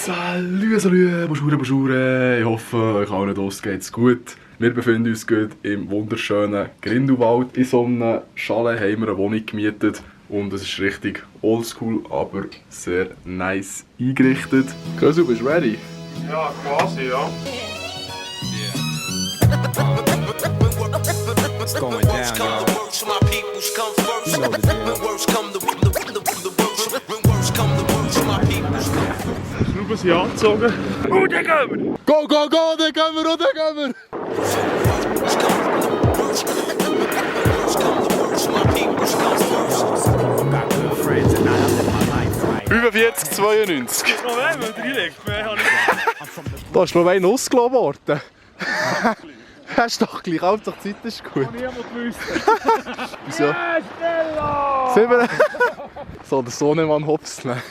Salut, bonjour. Ich hoffe, euch allen draussen geht's gut. Wir befinden uns gut im wunderschönen Grindelwald. In so einem Chalet haben wir eine Wohnung gemietet. Und es ist richtig oldschool, aber sehr nice eingerichtet. Kösu, bist du ready? Ja, quasi, ja. It's going down, y'all. You know the deal. Schnauben sind angezogen. Oh, den gehen wir! Go, den gehen wir! 45,92. Noch mehr, wenn er reinlegt. Mehr habe ich nicht. Da ist noch ein ausgelassen worden. Hast du doch gleich, Hauptsache die Zeit ist gut. Ich habe niemand gewusst. Wieso? Stella! 7. So, der Sohnemann hops nehmen.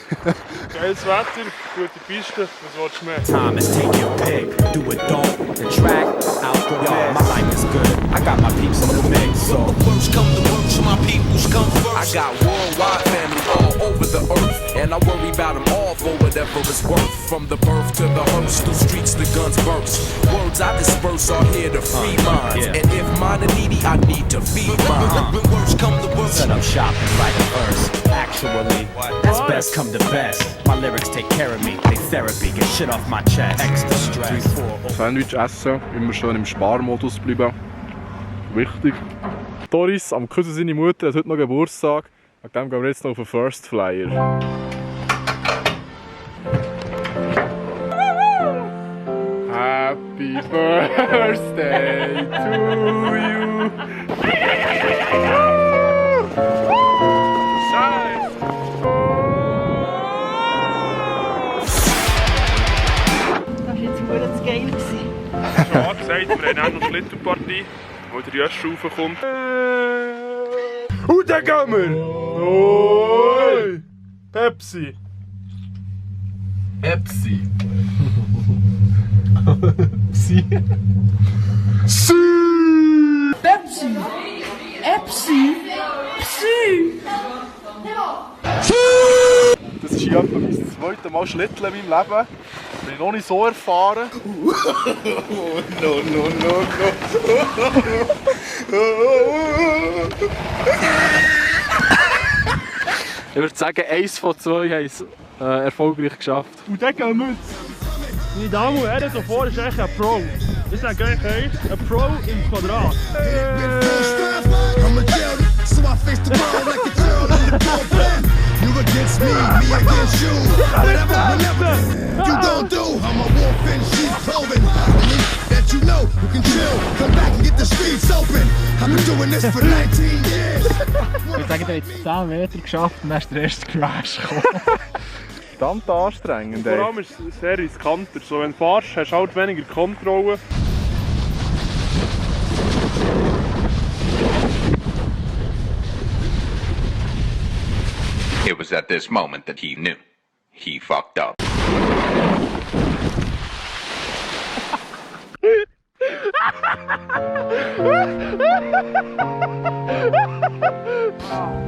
Geiles Wetter, gute Piste, was willst du mehr? Time and take your pick. Do it, don't. The track, out the yo, my life is good. I got my peeps in the mix, so. Worst come to worst, my peoples come first. I got worldwide family all over the earth. And I worry about them all for whatever it's worth. From the birth to the hearse, through streets the guns burst. Words I disperse are here to free minds. And if mine are needy, I need to feed mine. When worst come to worst, set up shop and write a verse. Actually, that's best come to best. My lyrics take care of me, they therapy, get shit off my chest. Extra stress. Sandwich essen, immer schön im Sparmodus bleiben. Wichtig. Doris, am Küssen seine Mutter, hat heute noch Geburtstag. Wegen dem gehen wir jetzt noch auf den First Flyer. Happy Birthday to you! Das war jetzt verdammt geil. Schon angesagt, wir haben auch noch Schlittenpartie, wo der Jösch raufkommt. Und dann gehen wir! Oi! Pepsi! Pepsi. Sie. Sie. Pepsi! Epsi! Psi! Das ist hier etwa mein zweites Mal Schlitteln in meinem Leben. Bin ich noch nicht so erfahren. No. Ich würde sagen, 1 von 2 haben es erfolgreich geschafft. Und dann gehen wir jetzt. Meine Damen und Herren, hier vorne ist eigentlich ein Pro. Ich sage euch, ein Pro im Quadrat. You against me, me against you. Whatever you gon' do, I'm a wolf in sheep's clothing. That you know, you can chill, come back and get the streets open. I've been doing this for 19 years. Ich sage, du hast 10 Meter geschafft und dann ist der erste Crash gekommen. Verdammt anstrengend, Vor allem ist es sehr riskanter. So, wenn du fährst, hast du halt weniger Kontrolle. It was at this moment that he knew. He fucked up.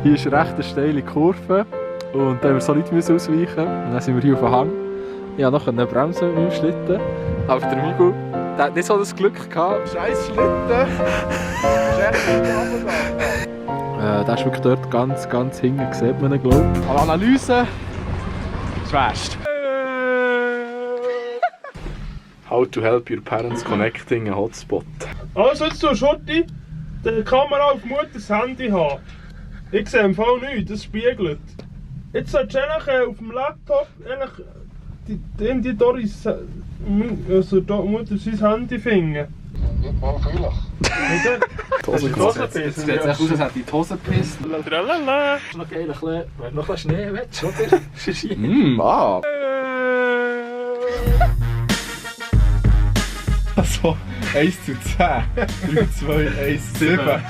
Hier ist eine recht steile Kurve und da müssen wir so nicht ausweichen. Und dann sind wir hier auf dem Hang. Ich konnte noch bremsen mit meinem Schlitten. Aber der Migu, der hat nicht so das Glück gehabt. Scheiß Schlitten! Der ist wirklich dort ganz hinten, sieht man ihn, glaube ich. Aber Analyse. Schwerst. How to help your parents connecting a hotspot. Also jetzt du Schotti, die Kamera auf Mutters Handy haben. Ich sehe im Fall nichts, das spiegelt. Jetzt solltest du eigentlich auf dem Laptop die Doris, also Mutter sein Handy finden. Die Hose gepisst. Jetzt sieht es aus, als hätte ich die Hose gepisst. Tralala. Ist noch geil, wenn du noch ein Schnee willst, oder? Also 1 zu 10. 3, 2, 1, 7. Okay.